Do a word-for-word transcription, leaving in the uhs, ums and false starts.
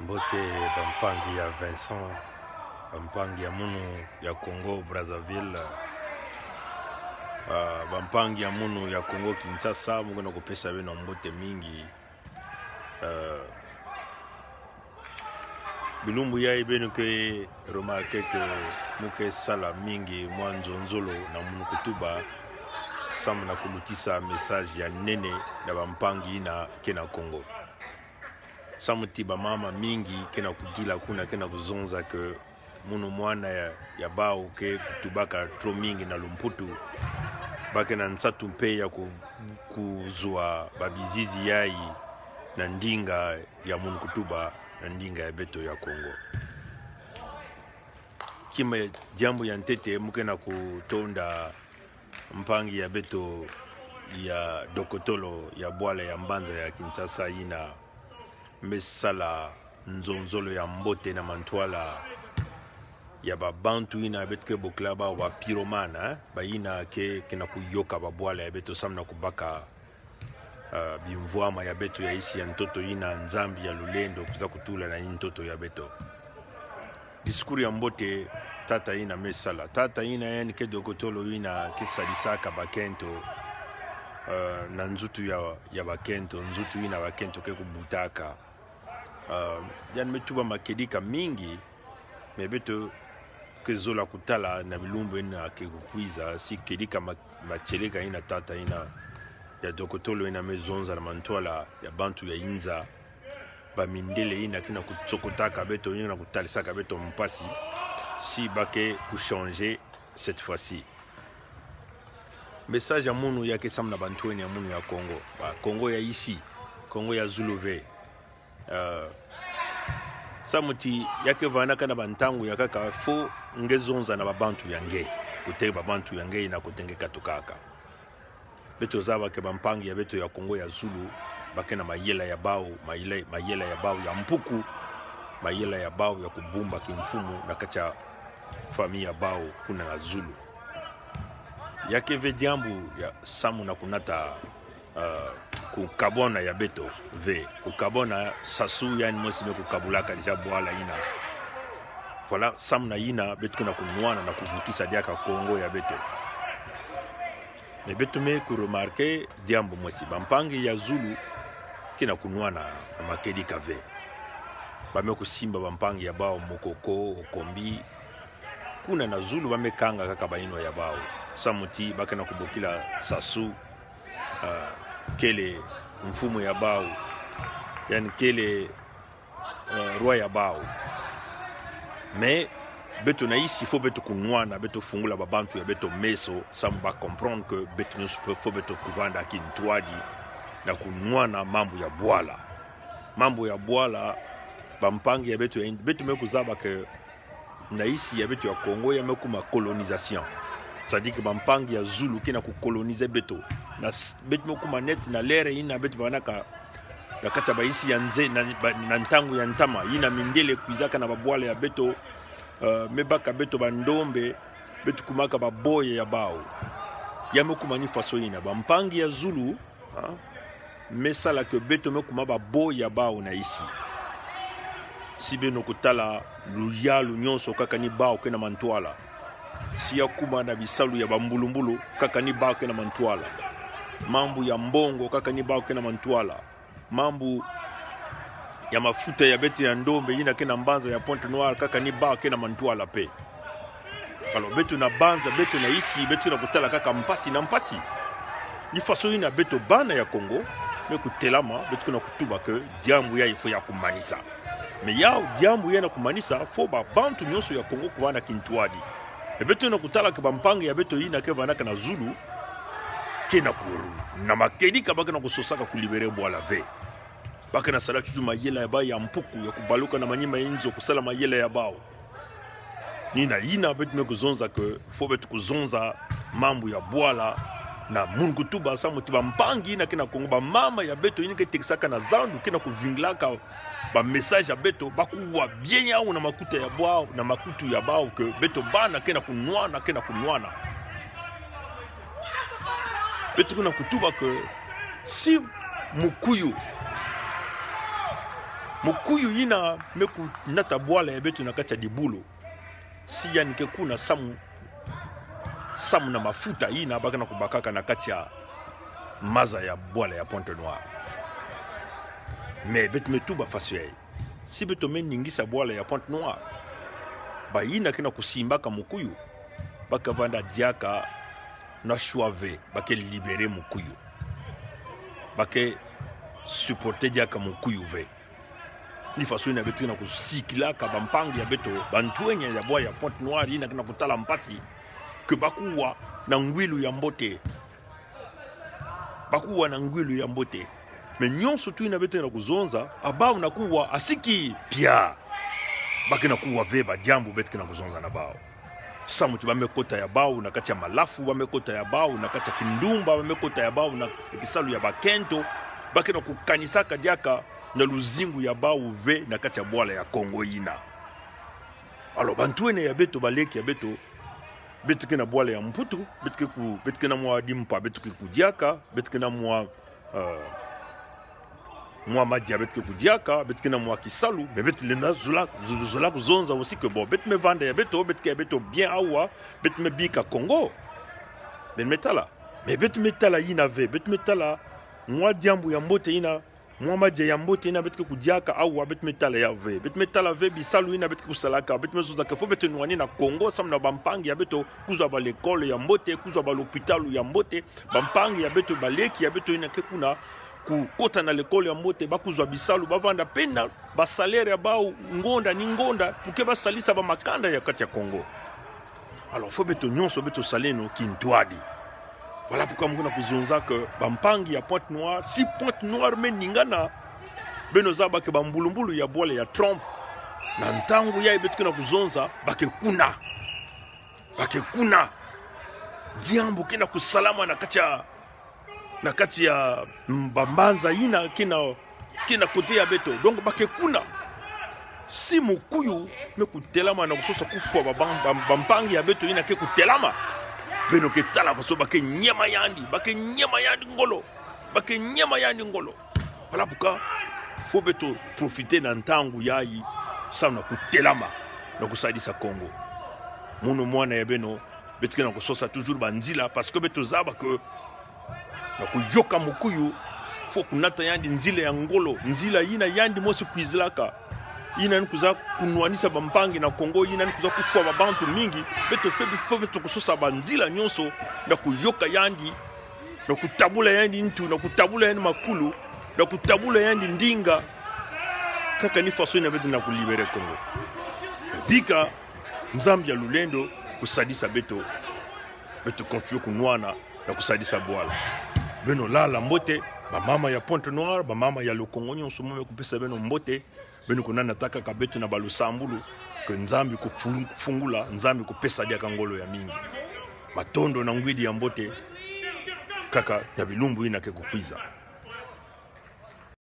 Mbote bampangi ya Vincent, bampangi ya munu ya Congo Brazzaville, ah, bampangi ya munu ya Congo Kinshasa, mu kena kupesa beno mbote mingi. Ah, bilumbu yai beno ke remarquer que mu ke sala mingi mwa nzonzolo na munu kutuba, samu na kulutisa message ya nene na bampangi ina ke na Congo. Samu ti bamama mingi ke na kugila kuna, ke na kuzonza que munu mwana ya, ya bawu ke kutubaka tro mingi na lumputu. Ba ke na nsatu mpe ya ku-, kuzua babizizi yai na ndinga ya munu kutuba, na ndinga ya beto ya Congo. Kima diambu ya ntete, mu ke na kutonda mpangi ya beto ya dokotolo ya bwala ya mbanza ya Kinshasa ina me sala nzonzolo ya mbote na mantwala ya babantu ina beto ke bokila bawu ba pyromane, eh? Ba ina ke, ke na kuyoka babwala ya beto samu na kubaka, ah, bimvwama ya beto ya isi ya ntoto ina Nzambi ya lulendo kwiza kutula na ntoto ya beto. Discours ya mbote tata ina me sala. Tata ina yan ke dokotolo ina ke sadisaka bakento, ah, na nzutu ya, ya bakento, nzutu ina bakento ke kubutaka. Ah, yan me tuba makedika mingi, mais beto ke zola kutala na bilumbu ina ke kukwiza, si kedika ma-, matieleka ina tata ina ya dokotolo ina me zonza na mantwala ya bantu ya inza, bamindele ina ke na kutsokotaka beto, ina kutalisaka beto mpasi, si ba ke kuchanger cette fois-ci. Message ya munu ya ke samu na bantu ena ya munu ya Congo. Ba Congo ya isi, Congo ya zulu ve. Ah, samu ti ya ke vanaka na bantangu ya kaka, fo nge zonza na babantu ya nge, kutei babantu ya nge ina kutei nge katukaka. Beto zaba ke bampangi ya beto ya Congo ya zulu, ba ke na mayela ya bawu, mayela, mayela ya bawu ya mpuku, mayela ya bawu ya kubumba kimfumu na kati ya famille ya bawu kuna na zulu. Ya ke ve diambu ya samu na kunata, ah, kukabwana ya beto ve. Kukabwana Sassou, yan mwesi me kukabulaka déjà bwala ina. Voilà, samu na ina beto ke na kunwana na kuvukisa diaka Congo ya beto. Mais beto me kuremarquer diambu mwesi. Bampangi ya zulu ke na kunwana na makedika ve. Ba me kusimba bampangi ya bawu Mokoko, Okombi. Kuna na zulu ba me kanga kaka bainwa ya bawu. Samu ti ba ke na kubokila Sassou, ah, kele mfumu ya bawu, yan kele, eh, roi ya bawu. Mais beto na isi, fo beto kunwana, beto fungula babantu ya beto meso, samu ba comprendre que beto nyonso fo, fo beto kuvanda kintwadi na kunwana mambu ya bwala. Mambu ya bwala, bampangi ya beto ya in-, beto me kuzaba ke na isi ya beto ya Congo ya me kuma colonisation. C'est-à-dire que bampangi ya zulu ke na kucoloniser beto. Na s-, beto me kuma neti na lere ina beto vanaka na kati ya baisi ya nze, na, ba, na ntangu ya ntama, ina mindele kwizaka na babwala ya beto, eh, me baka beto bandombe, beto kumaka baboy ya bawu. Ya me kuma ni façon ina. Bampangi ya zulu, ah, me sala ke beto me kuma baboy ya bawu na isi. Si beno kutala luyalu nyonso kaka ni bawu ke na mantwala. Si ya kuma na bisalu ya bambulumbulu kaka ni bawu ke na mantwala. Mambu ya mbongo kaka ni bawu ke na mantwala. Mambu ya mafuta ya beto ya ndombe ina ke na mbanza ya Pointe-Noire kaka ni bawu ke na mantwala pe. Alors, beto na banza, beto na isi, beto na kutala kaka mpasi na mpasi. Ni façon ina beto bana ya Congo me kutelama, beto na kutuba ke diambu ya il faut ya kumanisa. Mais ya diambu ya na kumanisa, fo babantu nyonso ya Congo kuvana kintwadi. E beto na kutala ke bampangi ya beto ina ke vanaka na zulu ke na ku, na makedika ba ke na kusosaka kulibérer bwala ve. Ba ke na sala tutu mayela ya bawu ya mpuku, ya kubaluka na manima ya inzo, kusala mayela ya bawu. Ni na ina beto me kuzonza ke, fo beto kuzonza mambu ya bwala na munu kutuba, samu ti bampangi ina ke na Congo, bamama ya beto ina ke tekisaka na zandu, ke na kuvingilaka bamessage ya beto, ba kuwa bien yawu na makutu ya bawu, na makutu ya bawu ke beto bana ke na kunwana, ke na kunwana. Beto ke na kutuba ke si mukuyu Mukuyu yina me kunata bwala ya beto na kati ya dibulo. Si yandi ke kuna samu, samu na mafuta yina ba kena kubakaka na kati ya maza ya bwala ya Pointe-Noire. Mais beto me tuba faso yayi. Si beto me ningisa bwala ya Pointe-Noire, bayina kena kusimbaka mukuyu, ba ke vanda diaka na choix ve, ba ke libérer mukuyu. Ba ke supporter diaka mukuyu ve. Ni faso yina beto kena kusikilaka bampangi ya beto, bantwenya ya bwala ya Pointe-Noire yina kena kutala mpasi, que ba kuwa na ngwilu ya mbote. Ba kuwa na ngwilu ya mbote. Mais nyonso tu yina beto kena kuzonza, abawu na kuwa asiki pia. Ba kena kuwa ve ba diambu beto kena kuzonza na bawu. Samu ti ba me kota ya bawu na kati ya malafu, ba me kota ya bawu na kati ya kindumba, ba me kota ya bawu na kisalu ya bakento, ba kena kukanisaka diaka na luzingu ya bawu ve na kati ya bwala ya Congo yina. Alors, bantwenya ya beto, baleki ya beto, beto kena bwala ya Mputu, beto ke ku, beto kena mwa dimpa, beto ke kudiaka, beto kena mwa, euh, mwa madia, beto ke kudiaka, beto kena mwa kisalu, mais beto lenda zola, zo-, zola kuzonza aussi que bon, beto me vanda ya beto, beto ke ya beto bien awa, beto me bika Congo. Beto me tala. Mais beto me tala yina ve, beto me tala mwa diambu ya mbote yina, mwa madia ya mbote yina beto ke kudiaka awa, beto me tala ya ve. Beto me tala ve bisalu yina beto ke kusalaka, beto me zonza que faut beto nwani na Congo, samu na bampangi ya beto kuzwa ba l'école ya mbote, kuzwa ba lopitalu ya mbote, bampangi ya beto, baleki ya beto yina ke kuna kukota na l'école ya mbote, ba kuzwa bisalu, ba vanda pena ba salaire ya bawu ngonda ni ngonda, pour que ba salisa bamakanda ya kati ya Congo. Alors, faut beto nyonso beto saleno kintwadi. Voilà pourquoi mu kena kuzonza que bampangi ya Pointe-Noire, si Pointe-Noire me ningana, beno zaba que bambulumbulu ya bwala ya Trump, na ntangu yayi beto kena kuzonza, ba ke kuna. Ba ke kuna. Diambu kena kusalama na kati ya na kati ya, mm, bambanza yina kena, kena côté ya beto. Donc ba ke kuna. Si mukuyu me kutelama na kusosa kufwa ba, ba, ba, bampangi ya beto yina ke kutelama, beno ke tala faso ba ke nyema yandi, ba ke nyema yandi ngolo, ba ke nyema yandi ngolo. Voilà pourquoi faut beto profiter na ntangu yayi samu na kutelama, na kusadisa Congo. Munu mwana ya beno, beto kena kusosa toujours banzila, parce que beto zaba que na kuyoka mukuyu, faut kunata yandi nzila ya ngolo, nzila yina yandi mosi kwizilaka. Yina ni kuza kunwanisa bampangi na Congo, yina ni kuza kufwa babantu mingi. Beto fe, faut beto kusosa banzila nyonso na kuyoka yandi, na kutabula yandi ntu, na kutabula yandi makulu, na kutabula yandi ndinga. Kaka ni faso yina beto na kulibérer Congo. Bika Nzambi ya lulendo kusadisa beto, beto continuer kunwana na kusadisa bwala. Beno lala mbote, bamama ya Pointe-Noire, bamama ya le Congo nyonso, mu me kupesa beno mbote. Beno kunanata kaka beto na balusambulu, que Nzambi kufung-, kufungula, Nzambi kupesa diaka ngolo ya mingi. Matondo na ngwidi ya mbote, kaka na bilumbu yina ke kukwiza.